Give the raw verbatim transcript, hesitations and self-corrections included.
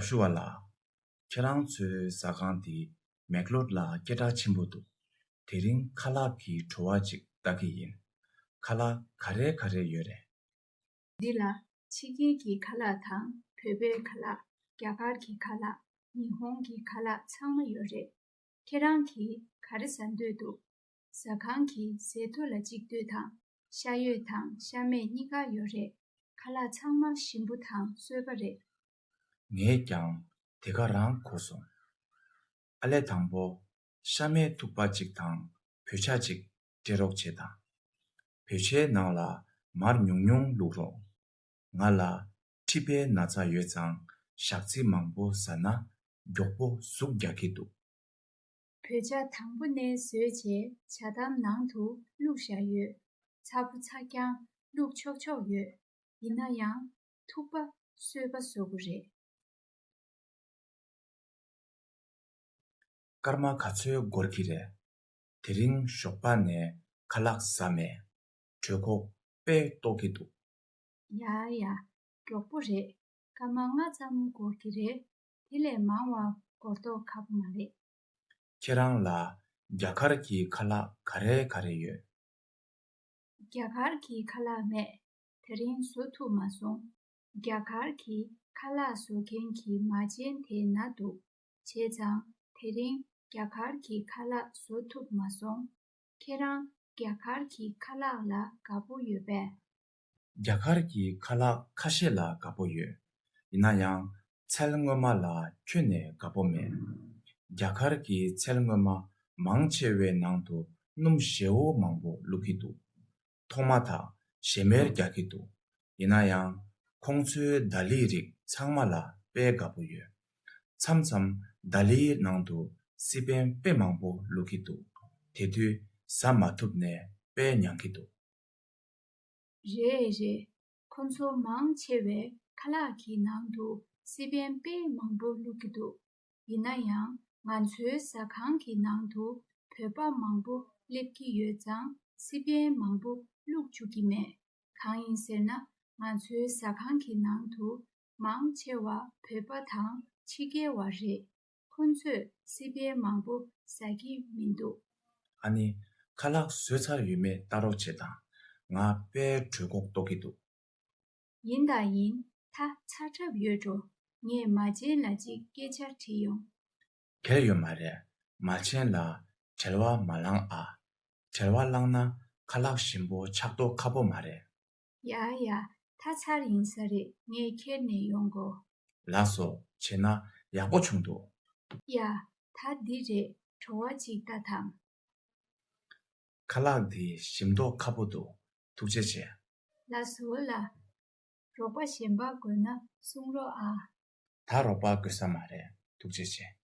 ཞུ་བ་ལ། ཁྱེད་རང་ཚོའི་ཟ་ཁང་འདི་མེག་ལོར་ལ་སྐད་གྲགས་ཆེན་པོ་འདུག་དེ་རིང་ཁ་ལག་གི་བྲོ་བ་ཅིག་ལྟ་གི་ཡིན། ཁ་ལག་ག་རེ་ག་རེ་ཡོད་རེད། འདི་ལ་ཕྱི་རྒྱལ་གྱི་ཁ་ལག་དང་བོད་པའི་ཁ་ལག་རྒྱ་གར་གྱི་ཁ་ལག་ཉི་ཧོང་གི་ཁ་ལག་ཚང་མ་ཡོད་རེད། ཁྱེད་རང་གིས་ག་རེ་ཟ་འདོད་འདུག་ཟ་ཁང་གི་ཟས་ཐོ་ལ་གཅིག་ལྟོས་དང་། ཤ་ཡོད་དང་ཤ་མེད་གཉིས་ཀ་ཡོད་རེད། ཁ་ལག་ཚང་མ་ཞིམ་པོ་དང་བསོད་པ་རེད། ངས་ཀྱང་དེ་ག་རང་གོ་སོང་། ཨ་ལས། དང་པོ་ཤ་མེད་ཐུག་པ་གཅིག་དང་བོད་ཇ་གཅིག་སྤྲད་རོགས་བྱེད་དང་། བོད་ཇའི་ནང་ལ་མར་ཉུང་ཉུང་བླུགས་རོགས། ང་ལ་མཁྲིས་པའི་ན་ཚ་ཡོད་ཙང་ཞག་ཚི་མང་པོ་ཟ་ན་མགྱོགས་པོ་ཟུག་རྒྱག་གི་འདུག་བོད་ཇ་དང་པོ་ནས་བཟོས་རྗེས་ཇ་དམ་ནང་དུ་བླུགས་བཞག་ཡོད། ཚ་པོ་ཚ་རྐྱང་བླུགས་ཆོག་ཆོག་ཡོད། ཡིན་ན་ཡང་ཐུག་པ་བསོད་པ་བཟོ་དགོས་རེད། སྐར་མ་ག་ཚོད་འགོར་གྱི་རེད། དེ་རིང་ཞོགས་པ་ནས་ཁ་ལག་ཟ་མེད། གྲོད་ཁོག་དཔེ་ལྟོགས་ཀྱི་འདུག་ཡ་ཡ། མགྱོགས་པོ་རེད། སྐར་མ་ལྔ་ཙམ་འགོར་གྱི་རེད། དེ་ལས་མང་བ་འགོར་མདོག་ཁ་པོ་མ་རེད། ཁྱེད་རང་ལ་རྒྱ་གར་གྱི་ཁ་ལག་ག་རེ་ག་རེ་ཡོད། རྒྱ་གར་གྱི་ཁ་ལག་མེད། དེ་རིང་བཟོ་ཐུབ་མ་སོང་། རྒྱ་གར་གྱི་ཁ་ལག་བཟོ་མཁན་གྱི་མ་བྱན་དེ་ན་འདུག་བྱས་ཙང་དེ་རིང་རྒྱ་གར་གྱི་ཁ་ལག་བཟོ་ཐུབ་མ་སོང་། ཁྱེད་རང་རྒྱ་གར་གྱི་ཁ་ལག་ལ་དགའ་པོ་ཡོད་པས། རྒྱ་གར་གྱི་ཁ་ལག་ཁ་ཤས་ལ་དགའ་པོ་ཡོད། ཡིན་ན་ཡང་ཚལ་སྔོན་མ་ལ་ཁྱོན་ནས་དགའ་པོ་མེད། རྒྱ་གར་གྱི་ཚལ་སྔོན་མ་མང་ཆེ་བའི་ནང་དུ་སྣུམ་ཞེ་པོ་མང་པོ་བླུགས་ཀྱི་འདུག་ཐོག་མ་དག་ཞེ་མེར་རྒྱག་གི་འདུག་ཡིན་ན་ཡང་ཁོང་ཚོའི་ད་ལིའི་རིགས་ཚང་མ་ལ་དཔེ་དགའ་པོ་ཡོད། མཚམས་མཚམས་ད་ལིའི་ནང་དུ་སི་པན་དཔེ་མང་པོ་བླུགས་ཀྱི་འདུག་དེ་དུས་ཟ་མ་ཐུབ་ནས་དཔེ་མྱང་གི་འདུག་རེད་རེད། ཁོ་ཚོ་མང་ཆེ་བས་ཁ་ལག་གི་ནང་དུ་སི་པན་དཔེ་མང་པོ་བླུགས་ཀྱི་འདུག་ཡིན་ན་ཡང་ང་ཚོའི་ཟ་ཁང་གི་ནང་དུ་བོད་པ་མང་པོ་སླེབས་ཀྱི་ཡོད་ཙང་སི་པན་མང་པོ་བླུགས་བཅུག་གི་མེད། གང་ཡིན་ཟེར་ན་ང་ཚོའི་ཟ་ཁང་གི་ནང་དུ་མང་ཆེ་བ་བོད་པ་དང་ཕྱི་རྒྱལ་བ་རེད། ཁོ་ཚོས་སི་པན་མང་པོ་ཟ་གི་མི་འདུག་ཨ་ནི། ཁ་ལག་བཟོས་ཚར་ཡོད་མེད་ལྟ་རོགས་བྱེད་དང་། ང་དཔེ་གྲོད་ཁོག་ལྟོགས་ཀྱི་འདུག་ཡིན་དང་ཡིན། ད་ཚར་གྲབས་ཡོད་འགྲོ། ངས་མ་བྱན་ལ་ཅིག་སྐད་ཆ་དྲིས་ཡོང་། གལ་ཡོད་མ་རེད། མ་བྱན་ལ་བྲེལ་བ་མ་ལངས་ཨ། བྲེལ་བ་ལངས་ན་ཁ་ལག་ཞིམ་པོ་ཆགས་མདོག་ཁ་པོ་མ་རེད། ཡ་ཡ། ད་ཚར་ཡིན་ས་རེད། ངས་ཁྱེར་ནས་ཡོང་གོ། ལགས་སོ། བྱས་ན་ཡག་པོ་བྱུང་འདུག་ཡ། ད་འདི་རེད། བྲོ་བ་ཅིག་ལྟ་དང་། ཁ་ལག་འདི་ཞིམ་མདོག་ཁ་པོ་འདུག་ཐུགས་རྗེ་ཆེ། ལགས་སོ་ལགས། རོགས་པ་གཞན་པ་དགོས་ན་གསུང་རོགས་ཨ། ད་རོགས་པ་དགོས་ས་མ་རེད། ཐུགས་རྗེ་ཆེ།